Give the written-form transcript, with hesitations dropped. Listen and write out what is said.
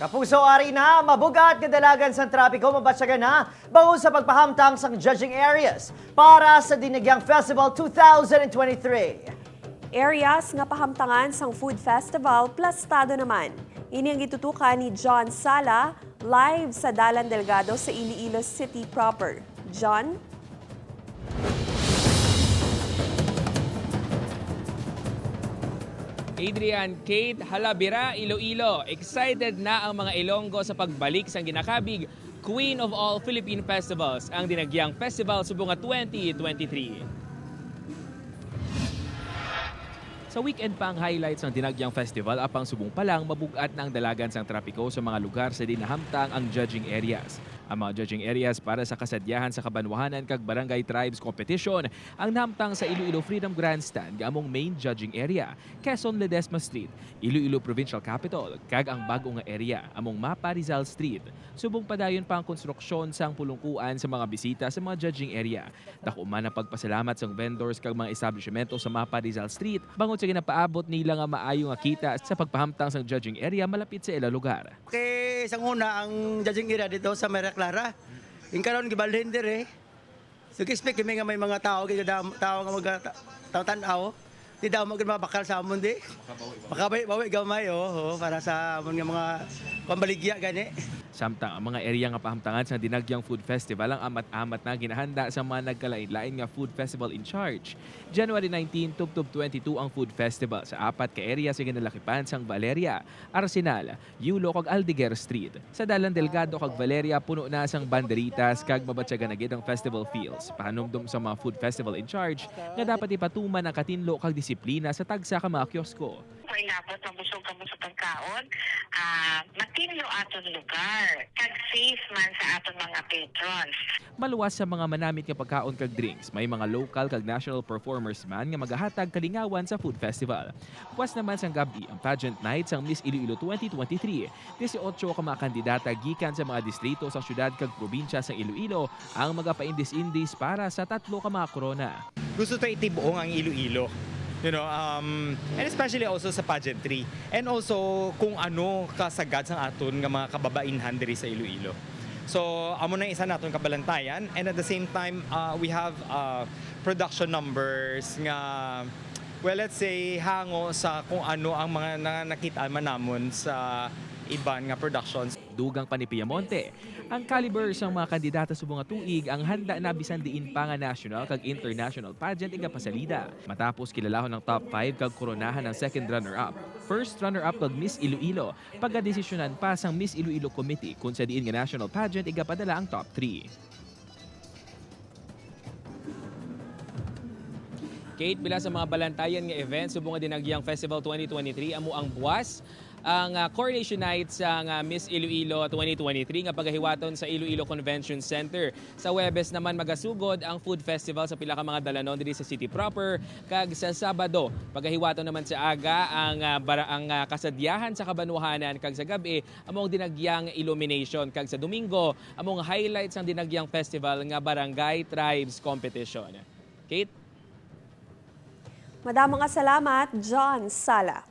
Kapuso, ari na, mabugat nga dalagan sa trapiko mabatyagan na bangod sa pagpahamtang sang judging areas para sa Dinagyang Festival 2023. Areas nga pahamtangan sang food festival plastado naman. Ini ang gitutukan ni John Sala live sa Dalan Delgado sa Iloilo City proper. John? Adrian, Kate, Halabira, Iloilo. Excited na ang mga Ilonggo sa pagbalik sa ginakabig Queen of All Philippine Festivals, ang Dinagyang Festival subong nga 2023. Sa weekend pa ang highlights ng Dinagyang Festival, apang subong pa lang mabugat na ang dalagan sang trapiko sa mga lugar sa dinahamtang ang judging areas. Ang mga judging areas para sa kasadyahan sa Kabanwahanan kag Barangay Tribes Competition ang nahamtang sa Iloilo Freedom Grandstand among main judging area, Quezon Ledesma Street, Iloilo Provincial Capital, kag ang bago nga area among Mapa Rizal Street. Subong padayon pa ang konstruksyon sang pulungkuan sa mga bisita sa mga judging area. Dako man ang pagpasalamat sang vendors kag mga establishmento sa Mapa Rizal Street bangod sa ginapaabot nila nga maayo nga kita sa pagpahamtang sang judging area malapit sa ila lugar. Kay sang una ang judging area dito sa Maria Clara. Yung karon gibalhin dire. So expect kami nga may mga tao kay tao nga mag tao tan-aw. Di daw mo mabakal sa amon di. Makabawi gamay, oh, para sa amon nga mga pambaligya gani. Samtang ang mga area nga pahamtangan sa Dinagyang Food Festival ang amat-amat na ginahanda sa mga nagkalain-lain nga food festival in charge. January 19 tubtob 22 ang food festival sa apat ka area sa ginalakipan sang Valeria, Arsenal, Yulo kag Aldeguer Street. Sa Dalan Delgado kag Valeria, puno na sang banderitas kag mabatyagan na gid ang festival feels. Pahanumdum sa mga food festival in charge nga dapat ipatuman ang katinlo kag disiplina sa tagsa ka mga kiosko. Kung inabot mabusog kamo sa pagkaon, matinlo aton lugar, kag safe man sa aton mga patrons. Maluwas sa mga manamit nga pagkaon kag drinks, may mga local kag national performers man nga magahatag kalingawan sa food festival. Buwas naman sang gabi ang pageant night sang Miss Iloilo 2023. 18 ka mga kandidata gikan sa mga distrito sa syudad kag probinsya sa Iloilo ang magapaindis-indis para sa tatlo ka mga korona. Gusto tayo itibuong ang Iloilo. And especially also sa pageantry. And also kung ano kasagad sa aton nga mga kababainhan diri sa Iloilo. So, amo na isa naton kabalantayan, and at the same time we have production numbers nga, well, let's say hango sa kung ano ang mga nakita man namon sa iban nga productions. Dugang pa ni Piamonte, ang caliber sang mga kandidata subong nga tuig ang handa na bisan diin pa nga national kag international pageant igapasalida. Matapos kilalahon ng top 5 kag koronahan ng second runner-up, first runner-up kag Miss Iloilo, pagkadesisyonan pa sang Miss Iloilo Committee kung sa diin nga national pageant igapadala ang top 3. Kate, bila sa mga balantayan nga event subong nga Dinagyang Festival 2023 amo ang buwas ang Coronation Night sa nga Miss Iloilo 2023 nga pagahiwaton sa Iloilo Convention Center. Sa Webes naman magasugod ang food festival sa pila ka mga dalanon diri sa city proper, kag sa Sabado pagahiwaton naman sa aga ang kasadyahan sa Kabanwahanan, kag sa gabi among Dinagyang Illumination, kag sa Domingo among highlights ang Dinagyang Festival nga Barangay Tribes Competition. Kate? Madamo nga salamat, John Sala.